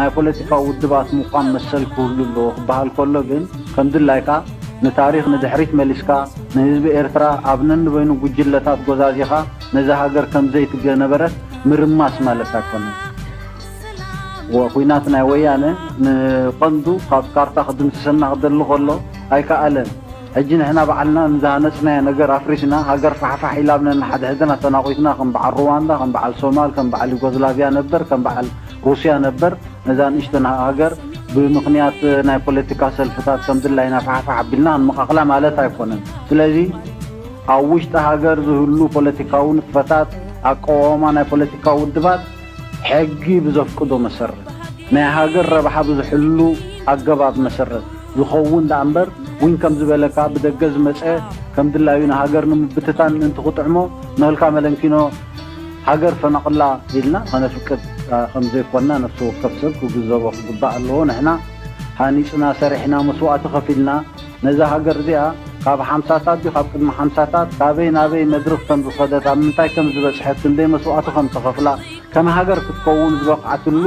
ናይ ፖለቲካዊ ውድባት ምቋም መሰል ክህሉ ኣለዎ ክበሃል ከሎ ግን፣ ከም ድላይካ ንታሪኽ ንድሕሪት መሊስካ፣ ንህዝቢ ኤርትራ ኣብ ነንበይኑ ጉጅለታት ጎዛዚኻ፣ ነዛ ሃገር ከም ዘይትገነበረት ምርማስ ማለት ኣይኮነን። ወ-፣ ኲናት ናይ ወያነ ንቐንዱ ካብ ካርታ ክድምስሰና ክደሊ ከሎ ኣይከኣለን። ሕጂ ንሕና ባዕልና ንዝሃነጽናዮ ነገር ኣፍሪስና፣ ሃገር ፋሕፋሕ ኢላ ኣብ ነንሓድሕድና ተናቑትና፣ ከም በዓል ሩዋንዳ፣ ከም በዓል ሶማል፣ ከም በዓል ዩጎዝላቪያ ነበር፣ ከም በዓል ሩስያ ነበር፣ ነዛ ንእሽተን ሃገር ብምኽንያት ናይ ፖለቲካ ሰልፍታት ከም ድላይና ፋሕፋሕ ኣቢልና ክንመቓቕላ ማለት ኣይኮነን። ስለዚ ኣብ ውሽጢ ሃገር ዝህሉ ፖለቲካዊ ንጥፈታት፣ ኣቀዋውማ ናይ ፖለቲካዊ ውድባት ሕጊ ብዘፍቅዶ መሰረት፣ ናይ ሃገር ረብሓ ብዝሕሉ ኣገባብ መሰረት ዝኸውን ደኣ እምበር፣ ዊን ከም ዝበለካ ብደገ ዝመጸ ከም ድላዩ ንሃገር ንምብትታን ምእንቲ ክጥዕሞ፣ ንህልካ መለንኪኖ ሃገር ፈነቕላ ኢልና ከነፍቅድ፣ አ፣ ከም ዘይኮንና ነፍሲ ወከፍ ሰብ ክግንዘቦ ክግባእ ኣለዎ። ንሕና ሃኒጽና፣ ሰሪሕና፣ መስዋእቲ ከፊልና፣ ነዛ ሃገር እዚኣ ካብ ሓምሳታት ድዩ ካብ ቅድሚ ሓምሳታት ካበይ ናበይ መድረኽ ከም ዝኸደት፣ ኣብ ምንታይ ከም ዝበጽሐት፣ ክንደይ መስዋእቲ ከም ተኸፍላ፣ ከም ሃገር ክትከውን ዝበቕዓትሉ፣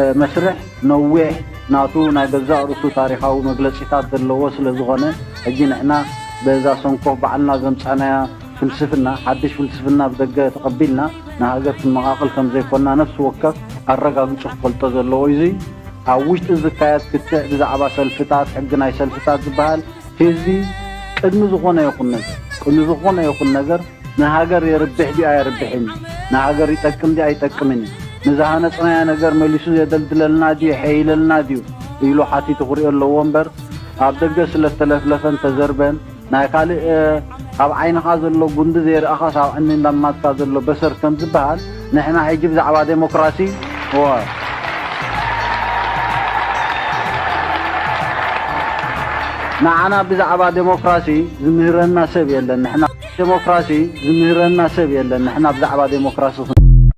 እ፣ መስርሕ ነዊሕ ናቱ ናይ ገዛእ ርእሱ ታሪኻዊ መግለጺታት ዘለዎ ስለ ዝኾነ፣ ሕጂ ንሕና በዛ ሰንኮፍ ባዕልና ዘምጻናያ ፍልስፍና፣ ሓድሽ ፍልስፍና ብደገ ተቐቢልና ንሃገር ክንመቓቕል ከም ዘይኮንና ነፍሲ ወከፍ ኣረጋጊጹ ክፈልጦ ዘለዎ እዩ። እዚ ኣብ ውሽጢ ዝካየድ ክትዕ ብዛዕባ ሰልፍታት፣ ሕጊ ናይ ሰልፍታት ዝበሃል ህዝቢ ቅድሚ ዝኾነ ይኹን ነገር፣ ቅድሚ ዝኾነ ይኹን ነገር ንሃገር የርብሕ ድዩ ኣየርብሕን እዩ፣ ንሃገር ይጠቅም ድዩ ኣይጠቅምን እዩ፣ ንዝሃነጽናዮ ነገር መሊሱ የደልድለልና ድዩ የሐይለልና ድዩ ኢሉ ሓቲቱ ክሪኦ ኣለዎ እምበር፣ ኣብ ደገ ስለ እተለፍለፈን ተዘርበን፣ ናይ ካልእ፣ እ፣ ኣብ ዓይንኻ ዘሎ ጉንዲ ዘይረኣኻስ ኣብ ዕንዳማትካ ዘሎ በሰር ከም ዝበሃል፣ ንሕና ሕጂ ብዛዕባ ዴሞክራሲ፣ እወ፣ ንዓና ብዛዕባ ዴሞክራሲ ዝምህረና ሰብ የለን። ንሕና ዴሞክራሲ ዝምህረና ሰብ የለን። ንሕና ብዛዕባ ዴሞክራሲ